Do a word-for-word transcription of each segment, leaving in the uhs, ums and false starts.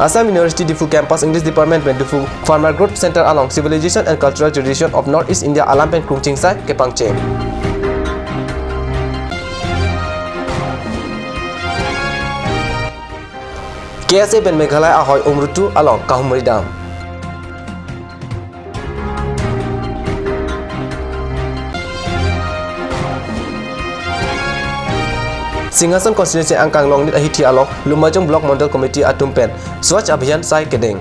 Assam University Diphu Campus English Department pen Diphu Farmer Growth Center along Civilization and Cultural Tradition of North East India alam pen krungching sai kepangcheng. K S A pen Meghalaya ahoi Umrutu along kahumri dam. Singhason constituency angkang Longnit ahithi along Lumbajong Block Mondol Committee atum pen Swachh Abhiyan sai kedeng.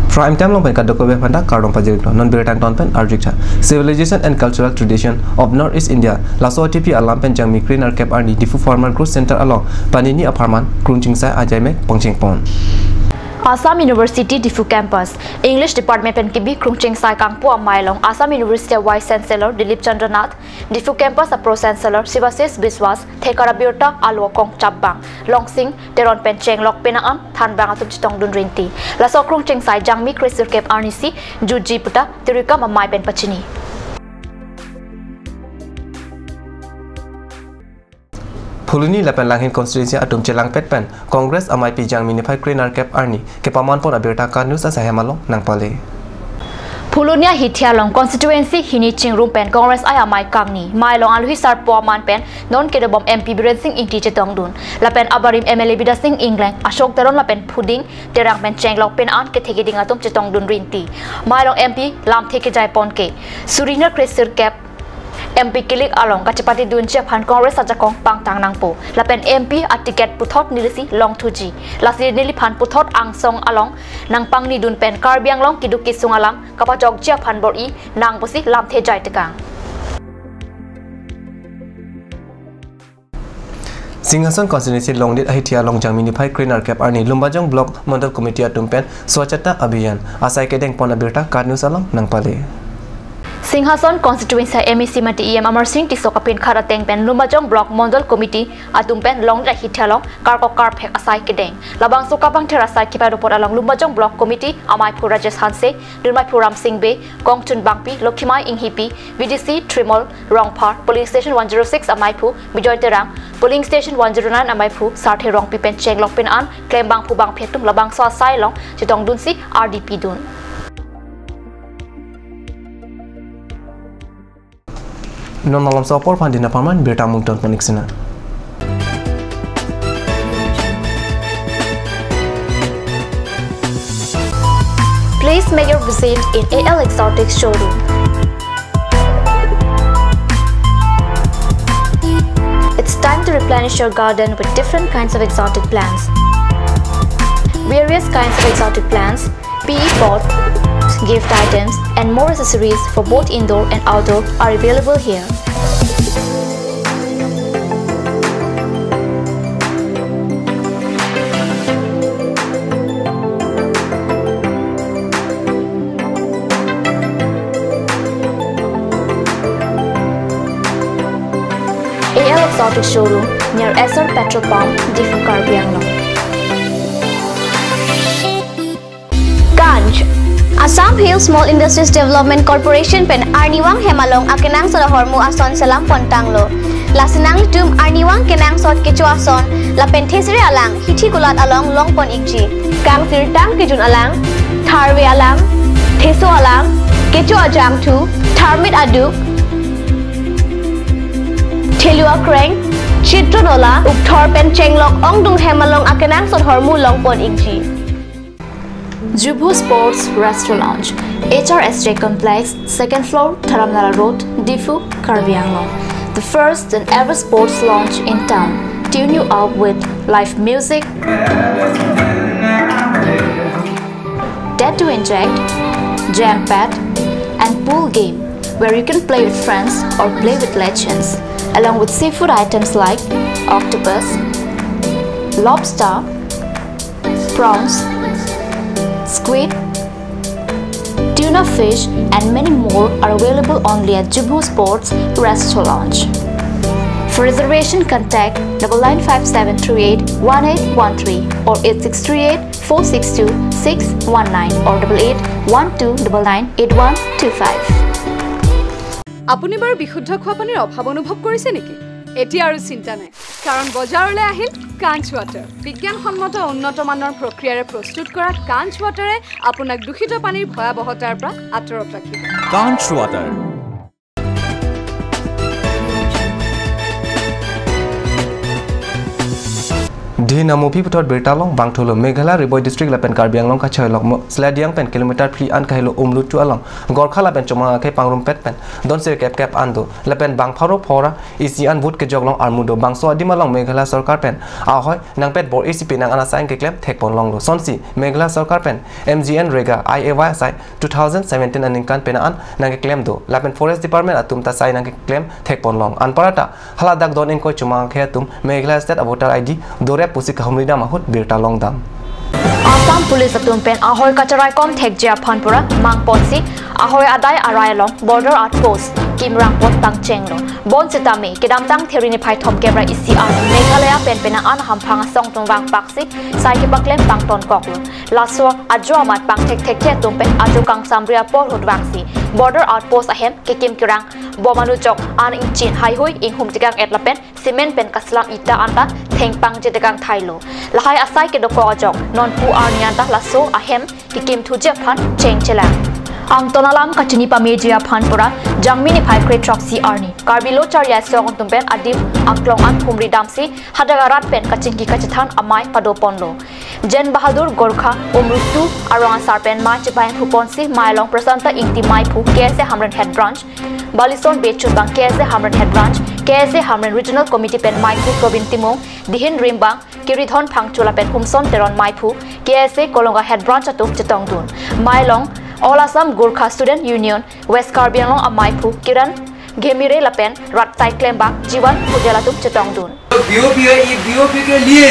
Prime Time along pen kadokave aphanta kardom pajirlo. Non birta angton pen arjutha. Civilization and Cultural Tradition of North East India, laso atepi alam pen Jangmi kre-nerkep arni Diphu Farmer Growth Center along panini apharman krungching sai ajaimek pangchengpon. Assam University Diphu Campus English Department pen kebi krungching sai kangpu amei along Assam University Vice Chancellor Dilip Chandra Nath, Diphu Campus a Pro Chancellor Sivasis Biswas, thekar abirta alo akong chapbang Longsing Teron pen chenglok penang an thanbang atum chetongdun rinti. Laso krungching sai Jangmi kre-nerkep arnisi jutji puta tirikam amei pen pachini. Phuloni lapen Langhin constituency atum chelangpet pen Congress ameipi Jangmi niphai kre-nerkep arni kepamanpon abirta KAT News asai hem along nangpale. Phuloni ahithi along constituency hini chingrum pen Congress ai amei kangni. Mei along alohi sarpo aman pen non kedobom M P Biren Singh Ingti chetongdun. Lapen abarim M L A Bidya Sing Engleng, Ashok Teron lapen Phuding Terang pen chenglok penang an kethe keding atum chetongdun rinti. Mei along M P lamthe kejaipon ke suri hini kre-nerkep M P kilik along kachepatedunji aphan Congress ajakong pangtang nangpo. Lapen M P aticket puthot nelisi longthuji. Lasi neliphan puthot angsong along nangpangnidun pen Karbi Anglong keduk kesung alam kapachokji aphan bor-i nang pusi lamthe jaitekang. Singhason constituency Longnit ahithi along Jangmi niphai kre-nerkep arni Lumbajong Block Mondol Committee atum pen Swachhata Abhiyan asai kedengpon abirta KAT News along nangpale. Singhason constituency M A C mate E M Amarsing Tisso kapinkhat ateng pen Lumbajong Block Mondol Committee atum pen Longnit ahithi along karkok karphek asai kedeng. Labangso kapangther asai kepadopon along Lumbajong Block Committee ameiphu Rajesh Hanse, dunmeiphu Ramsing Bey, kongchun bangpi Lokhimai Inghipi, V D C Trimol Rongphar, polling station one zero six ameiphu Bijoy Terang, polling station one zero nine ameiphu Sarthe Rongpi pen chenglok penang an klembangphu bangphi atum labangso asai along chetongdunsi ardi pidun. Non malomso apor aphan dina apharman birta mungton panik sina. Please make your visit in A L Exotic Showroom. It's time to replenish your garden with different kinds of exotic plants. Various kinds of exotic plants, P E pots, gift items, and more accessories for both indoor and outdoor are available here. A L Exotic Showroom near Essar Petrol Pump, Diphu, Karbi Anglong. Ganj. Assam Hill Small Industries Development Corporation pen arnivang hem along akenangsot ahormu ason selam pontanglo. Lasi nanglitum arnivang kenangsot kecho ason lapen thesere alang hithi kulat along longpon ikji. Kangsirtang kejun alang, tharve alang, theso alang, kecho ajangthu, tharmit aduk, thelu akreng, chitron ola, ukthor pen chenglok ongdung hem along akenangsot ahormu longpon ikji. Jubhu Sports Restaurant Lounge, H R S J Complex, second floor, Dharamnala Road, Diphu, Karbi Anglong. The first and ever sports lounge in town. Tune you up with live music, dead to inject, jam pad, and pool game where you can play with friends or play with legends, along with seafood items like octopus, lobster, prawns, squid, tuna fish, and many more are available only at Jubhu Sports Restaurant Lounge. For reservation, contact double nine five seven three eight one eight one three or eight six three eight four six two six one nine or double eight one two double nine eight one two five. আপুনি বাৰু বিশুদ্ধ খোৱা পানীৰ অভাৱ অনুভৱ কৰিছে নেকি? এতিয়া আৰু চিন্তা নাই, কাৰণ বজাৰলৈ আহিল কাঞ্চ ৱাটাৰ। বিজ্ঞানসন্মত উন্নত মানৰ প্ৰক্ৰিয়াৰে প্ৰস্তুত কৰা কাঞ্চ ৱাটাৰে আপোনাক দূষিত পানীৰ ভয়াৱহতাৰ পৰা আঁতৰত ৰাখিব। কাঞ্চ water. Dhin amopi puthot birta along bangthulo. Meghalaya Ri Bhoi District lapen Karbi Anglong kachelok mo Sladiang pen kilometer phli an kahelo Umlutu along Gorkha lapen Chomang akhei pangrumpet pen don sirkep kep an do lapen bang pharo phora isi an vote kejok along armu do. Bangso adim along Meghalaya sorkar pen ahoi nangpet bor-isi penang an asai keklem thekpon longlo. Sonsi Meghalaya sorkar pen MGNREGA, I A Y asai two thousand seventeen aningkan penang an nangkeklem do. Lapen Forest Department atum ta asai nangkeklem thekpon long. Anparta haladak don ingkoi Chomang akhei atum Meghalaya State a-voter I D dorep pusi kahumri dam ahut birta longdam. Assam Police atum pen ahoi kacherai kom thekji aphan pura mangponsi ahoi adai arai along border outpost kimrang pon tangchenglo. Bonsitame kedamtang Theri niphai thomkep ra isi an Meghalaya pen penang an hamphang asong atum vangpaksi sai kepaklem pangtonkoklo. Laso ajo amat pangthekthekthe atum pen ajo kangsamri apor ahut vangsi border outpost ahem kekim kerang bom anujok an ingchin haihui inghum tekang et lapen cement pen kaslam ita anta thengpangji tekang thailo. Lahai asai kedokok ajok nonpu arni anta laso ahem kekim thuji aphan chengchelang. Angton alam kachini pameji aphan pura Jangmi niphai kre throksi arni Karbi Lo Charli Asong atum pen adim aklong an humri damsi hadak arat pen kachingki kachethan amei padoponlo. Jen Bahadur Gorkha Umlutu arong asar pen mei chepahengphuponsi mei along Prasanta Ingti meiphu K S A Hamren Head Branch, Balison Bey Chunbang K S A Hamren Head Branch, K S A Hamren Regional Committee pen meiphu Probin Timung, Dihin Rimbang, Kiridhon Phangcho lapen Humson Teron meiphu K S A Kolonga Head Branch atum chetongdun. Mei along All Assam Gorkha Student Union West Karbi Anglong ameiphu Kiran Ghemire lapen rat tai klembak Jiwan Pujel atum chetongdun. BOP है, ये बीओपी के लिए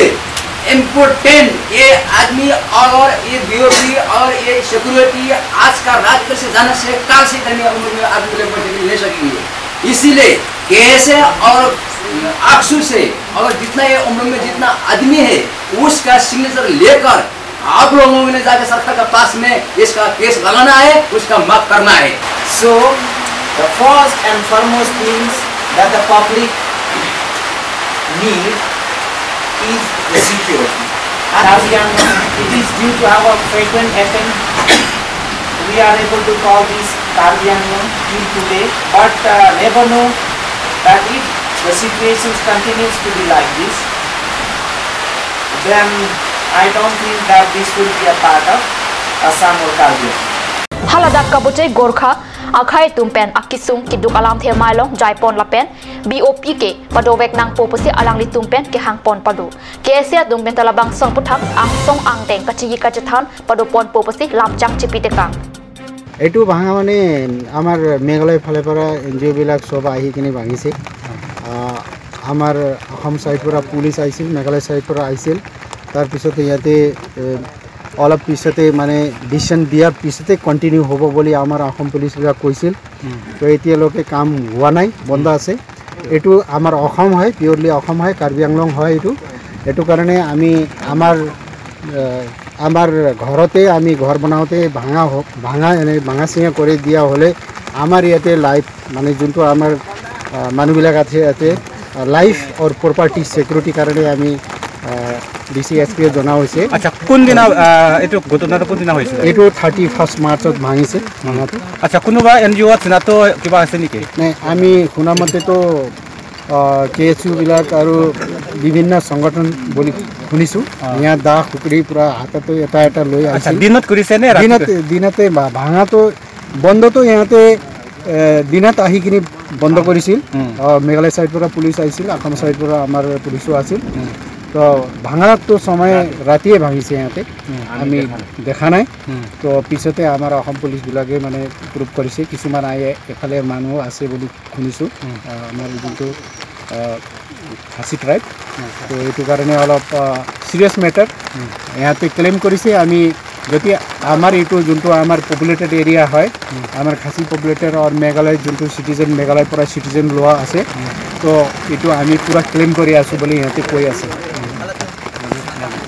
इम्पोर्टेंट, ये आदमी और ये बीओपी और ये सिक्योरिटी आज का रात से जाना से काल से करने उम्र में आदमी लोग मदद ले सकेंगे। इसीलिए कैसे और अक्सू से और जितना ये उम्र में जितना आदमी है, उसका सिग्नेचर लेकर आप लोगों ने जाके सरकार के पास में इसका केस लगाना है, उसका माफ करना है। So, the first and foremost things that the public need is the security. And as young, it is due to our frequent attempt, we are able to call this Karbi Anglong till today, but, uh, never know that if the situation continues to be like this, then I don't think that this will be a part of Assam or Karbi Anglong. Haladak kabuchai Gorkha akhei atum pen akisung kiduk alamthe mei along jaipon lapen B O P ke padovek nangpo pusi alanglitum pen kehangpon pado. K S A atum pen ta labangso aphuthak angsong angdeng kachingki kachethan padoponpo pusi lamchak chipi tekang. এইটো ভাঙা মানে আমাৰ মেঘালয় ফালৰ পৰা N G অ' বিলাক চব আহি কিনে ভাঙিছে। আহ, আমাৰ অসম চাইড পৰা পুলিচ আহিছিল, মেঘালয় চাইড পৰা আহিছিল। তাৰপিছতে ইয়াতে, এ, অলপ পিছতে মানে ডিচিশ্যন দিয়াৰ পিছতে কণ্টিনিউ হ'ব বুলি আমাৰ অসম পুলিচবিলাক কৈছিল। তো এতিয়ালৈকে কাম হোৱা নাই, বন্ধ আছে। এইটো আমাৰ অসম হয়, পিয়ৰলি অসম হয়, কাৰ্বি আংলং হয় এইটো। এইটো কাৰণে আমি আমাৰ, আহ, আমাৰ ঘৰতে আমি ঘৰ বনাওঁতে ভাঙা হ-, ভাঙা, এনে ভাঙা চিঙা কৰি দিয়া হ'লে আমাৰ ইয়াতে লাইফ, মানে যোনটো আমাৰ, আহ, মানুহবিলাক আছে ইয়াতে, আহ, লাইফ আৰু প্ৰপাৰ্টি ছিকিউৰিটিৰ কাৰণে আমি, আহ, ডি চি এছ পি জনা হৈছে। আচ্ছা, কোনদিনা, আহ, এইটো ঘটনাটো কোনদিনা হৈছিলে? এইটো থাৰ্টি ফাৰ্ষ্ট মাৰ্চত ভাঙিছে, ভাঙাটো। আচ্ছা, কোনোবা এন জি অ' চিনাক্ত কিবা আছে নেকি? নাই, আমি শুনা মতেতো, আহ, কে এছ ইউ বিলাক আৰু বিভিন্ন সংগঠন বুলি শুনিছো। অ। ইয়াত দা খুকুৰি পুৰা হাততো এটা এটা লৈ আচ্ছা, আহিছিল। দিনত কৰিছে নে ৰাতি দিনত, কৰিছে? দিনতে ভা-, ভাঙাটো বন্ধটো ইহঁতে, এ, দিনত আহি কিনি বন্ধ কৰিছিল। উম। অ, মেঘালয় চাইড পৰা পুলিচ আহিছিল, অসম চাইড পৰা আমাৰ পুলিচো আছিল। উম। তো ভাঙাটো সময় ৰাতি। ৰাতিয়ে ভাঙিছে ইহঁতে। উম। আমি দেখা নাই। উম। তো পিছতে আমাৰ অসম পুলিচবিলাকে মানে প্ৰুভ কৰিছে, কিছুমান আহি এফালে মানুহ আছে বুলি শুনিছোঁ। উম। আ, আমাৰ যোনটো, আ, খাচী ট্ৰাইব। আচ্ছা। তো এইটো কাৰণে অলপ, আ, ছিৰিয়াছ মেটাৰ। উম। ইহঁতে ক্লেইম কৰিছে, আমি যদি আমাৰ এইটো যোনটো আমাৰ পপুলেটেড এৰিয়া হয়, উম। আমাৰ খাচী পপুলেটেড আৰু মেঘালয় যোনটো চিটিজেন, মেঘালয়ৰ পৰা চিটিজেন লোৱা আছে, উম। তো এইটো আমি পূৰা ক্লেইম কৰি আছোঁ বুলি সিহঁতে কৈ আছে।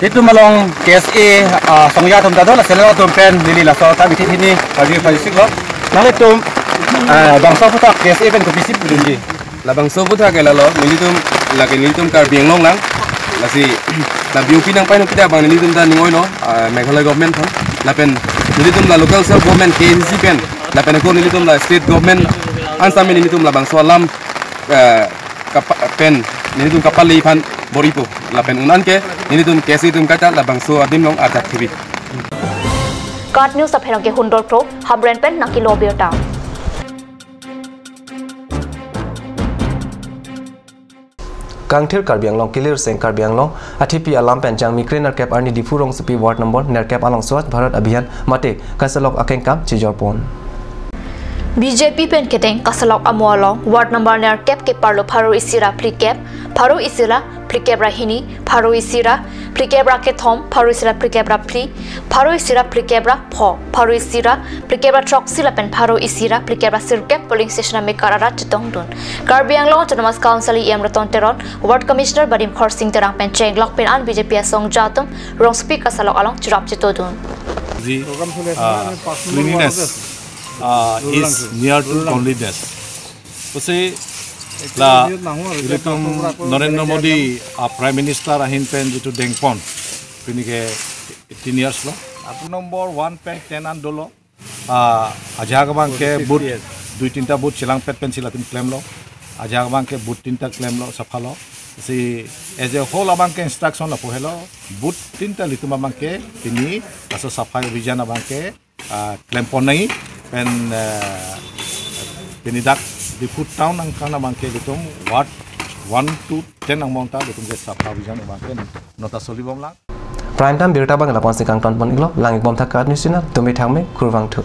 Itum along K S A, ah, songja atum ta do, la seleng atum pen neli laso ta bithi thini pagi pagi sik lo. Nanglitum, ah, bangso aphuthak K S A pen kopisi pudunji? Labangso aphuthak ke lalo, nelitum, lake nelitum Karbi Anglong lang. Lasi la B O P nangpainong kita abang nelitum ta ning oilo, ah, Meghalaya government aphan. Lapen nelitum la local self government K A C C pen, lapen ako nelitum la state government ansam nelitum labangso alam, eh, kapa-, pen nelitum kapale aphan bor-ipo. Lapen un-an ke nelitum K S A atum kaita labangso adim along arjap thepi. KAT News apherang ke hundor pro, Hamren pen nangkelo birta. Kangthir Karbi Anglong kilirseng Karbi Anglong athepi alam pen Jangmi kre nerkep arni Diphu rongsopi ward number nerkep along Swachh Bharat Abhiyan mate kasalok akengkam chijorpon. B J P pen kedeng kasalok amo along ward number nerkep keparlo pharo isi ra phlikep, pharo isi ra phlikep ra hini, pharo isi ra phlikep ra kethom, pharo isi ra phlikep ra phli, pharo isi ra phlikep ra pho, pharo isi ra phlikep ra throksi lapen pharo isi ra phlikep ra sirkep polling station amekar arat chetongdun. Karbi Anglong Autonomous Council E M Ratan Teron, Ward Commissioner Badim Khorsing Terang pen chenglok pen an B J P asong jatum rongsopi kasalok along cherap chetodun. The, uh, cleanliness, uh, is near to godliness. Pusi la ilitum Narendra Modi, uh, Prime Minister ahin pen jitu dengpon, pini ke eighteen years lo. Atu number one pen ten an dolo. Ah, ajahak abang ke booth dui tinta booth chelangpet pensi latum klemlo. Ajahak abang ke booth tinta klemlo, sapha lo. Si as a whole abang ke instruction lapu helo. Booth tinta ilitum abang ke pini laso safai abhijan abang ke, ah, klempon nangji pen, eh, pini dak Diphu town angkang abang ke ilitum ward one to ten angbong ta ilitum ke safai abhijan abang ke nota solibomlang. Prime Time birta abang lapu-ansi kangtonpon-iklo, lang-ikbom tha KAT News channel, tumi thangme, kurvangthu.